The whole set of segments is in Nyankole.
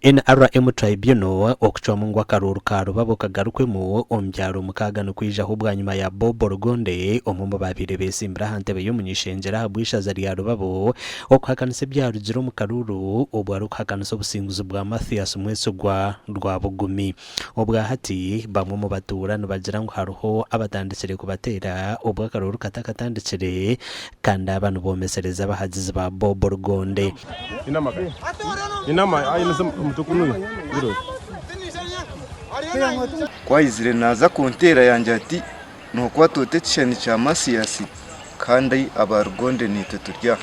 NRM Tribunal okucwamu ngu akaruuru ka Rubabo kagarukwemu omu byaro mukaaga nikwijaho bwanyima ya Bob Rugonde omwe omu baabaire beesimbire aha ntebe y'omuny'ishengyero ahabw'eishaza rya Rubabo okuhakanisa ebyarugire omu karuuru obwo arikuhakanisa obusinguzi bwa Mathias Mwesigwa Rwabugumi. Obwahati bamwe omu batuura nibagira ngu hariho abatandikire kubateera obwo akaruuru katakatandikire Kandi aba niboomesereza abahagizi ba Bob Rugonde. Ku aizire naaza kunteera yangira ati, Nookwata ota ekishushani kya Mathias kandi aba Rugonde naitwe turi aha?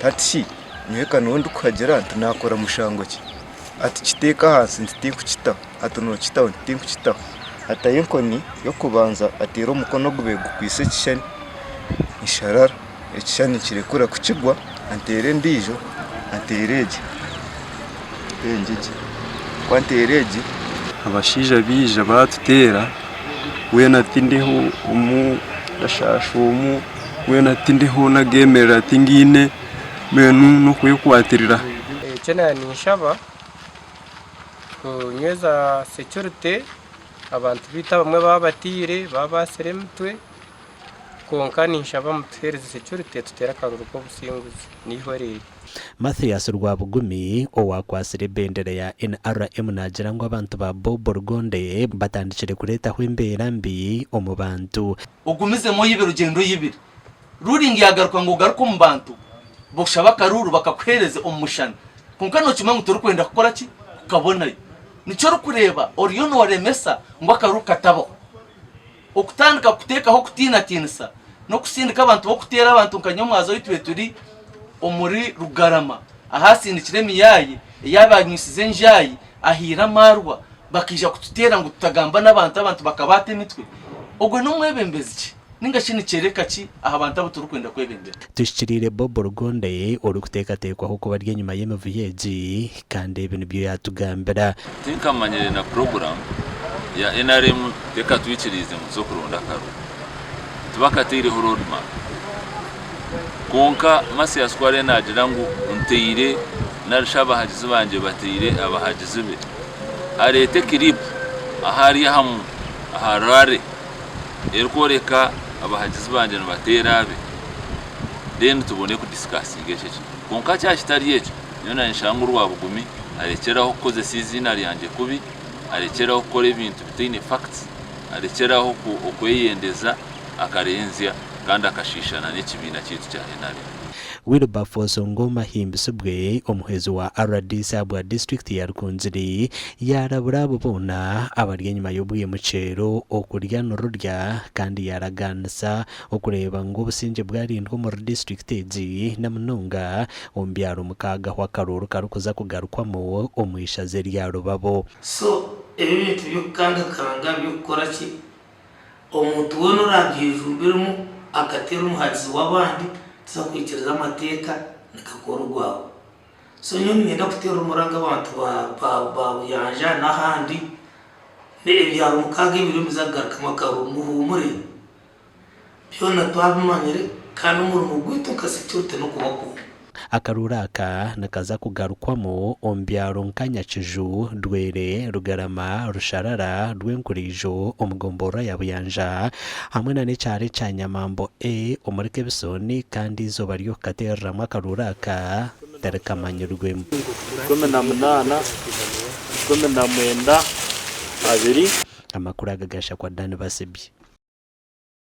Hati shi nyowe ka niwe ndikuhagira nti naakora mushango ki? Ati kiteeke ahansi nti tinkukitaho, ati nookitaho nti tinkukitaho. Ataho enkoni y'okubanza ateera omukono ogubaire gukwaitse ekishushani nsharara, ekishushani nikirekura kukigwa anteera endiijo anteera egi egi ku anteera egi. Abashaija baija baatuteera weena tindiho omu ndashaasha omu weena tindiho nageemerera tingaine mbwenu n'okwekwatirira. Eki naaba ninshaba kunyweza security abantu baitu abamwe baabataire baabaasire emitwe kwonka ninshaba mutuheereze security tuteere akaruuru k'obusinguzi n'eihorere. Mathias Rwabugumi owakwatsire ebendera ya NRM naagira ngu abantu ba Bob Rugonde batandikire kureetaho embeera mbi omu bantu. Ogumizemu oyibire ogyende oyibire. Ruling yagaruka ngu ogaruke omu bantu boshabe akaruuru bakakuhereze omu mushana kwonka nokimanya ngu torikwenda kukora ki kukabonayo. Nikyo orikureeba oriyo noremesa ngu akaruuru katabaho. Okutandika kuteekaho okutiinatiinisa n'okusindika abantu b'okuteera abantu nka nyomwazi oyi tube turi omuri Rugarama ahasindikire emiyaayi eyabanywisize enjaayi ahaire amaarwa bakaija kututeera ngu tutagamba n'abantu abantu bakabaata emitwe. Ogwe n'omwebembezi ki? Ninga shi nikyoreka ki aha bantu abu turikwenda kwebembera? Tuhikiriire Bob Rugonde orikuteekateekwaho kuba ari enyima y'emivuyo egi kandi ebi nibyo yaatugambira. Tinkamanyire na puroguramu ya nrm tekatwikiriize ngu tuze kuronda akaruru. Tibakateireho road map. Kwonka Mathias ku ariyo naagira ngu nteire narishi abahagizi bangye bateire abahagizi be, areete kiripu ahu ari aha rally. erikworeka abahagizi bangye nibateera abe then tubone ku discussinga ekyo ekintu. Kwonka kyaba kitari ekyo, nyowe naanye nshanga ngu Rwabugumi arekyere aho kukozesa eiziina ryangye kubi, arekyere aho kukora ebintu bitaine facts, arekyere aho okweyendeza akarenzya kandi akashiishana n'ekibiina kyaitu kya nrm. Wilberforce Ongoma Ahimbisibwe, omuhwezi wa rdc ahabwa disiturikiti ya Rukungiri yaarabura abo boona abari enyima y'obwimukyero okurya nirurya kandi yaaragaanisa okureeba ngu obusingye bwarindwa omuri disiturikiti egi na munonga omu byaro mukaaga ahu akaruuru karikuza kugarukwamu omu ishaza erya Rubabo. So ebi ebintu by'okukangakanga by'okukora ki, Omuntu weena oraabyejumbiiremu akateera omuhagizi w'abandi, tuza kwikiriza amateeka nigakora ogwabo. So nyowe niinyenda kuteera omuranga abantu ba ba Buyanja n'ahandi, ebyaro mukaaga ebiriyo nibiza kugarukamu akaruru muhuumure. Byona twabimanyire kandi omurimo gwaitu nka security n'okubakuuma. Akaruuru aka nikaza kugarukwamu omu byaro nka Nyakiju, Dwere, Rugarama, Rusharara, Rwenkuriijo omu gomborora ya Buyanja hamwe na n'ekyaro ekya Nyamambo A omuri Kebisoni kandi eizooba ry'okukateereramu akaruuru aka tirikamanyirwe. 18, 19, 20. Amakuru aga gashakwa Dan Basibye.